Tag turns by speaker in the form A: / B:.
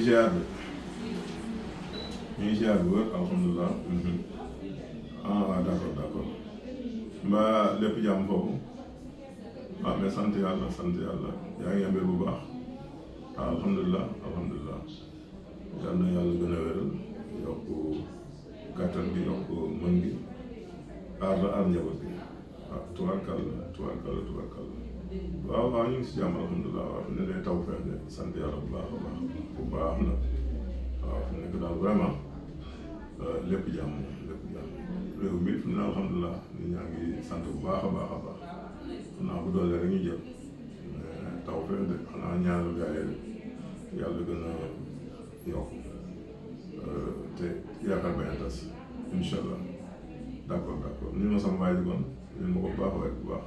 A: ziar de ñu ngi ziar bu wér alhamdulilah. Ah d'accord mbaa lépp jàmm foofu mais sant yàlla yaa ngi am bu baax alhamdulilah yal na yàlla gën a wéral yokk gàttal gi yokk mën gi aar njaboot bi tubaarkàlla waaw ñu ngi si jàmm alhamdulilah waaw ne lay taw feex de sant yàlla bu baax na waaw fu nekk daal vraiment lépp jàmm réew mi fi mu ne alhamdulilah nit ñaa ngi sant bu baax xanaa bu doole rek ñu jël taw feex de xanaa ñaanal gars yi yàlla gën a yokk te yaakaar bañ a tas incha allah d'accord ni ma sama waay di kon leen ma ko baax waaye bu baax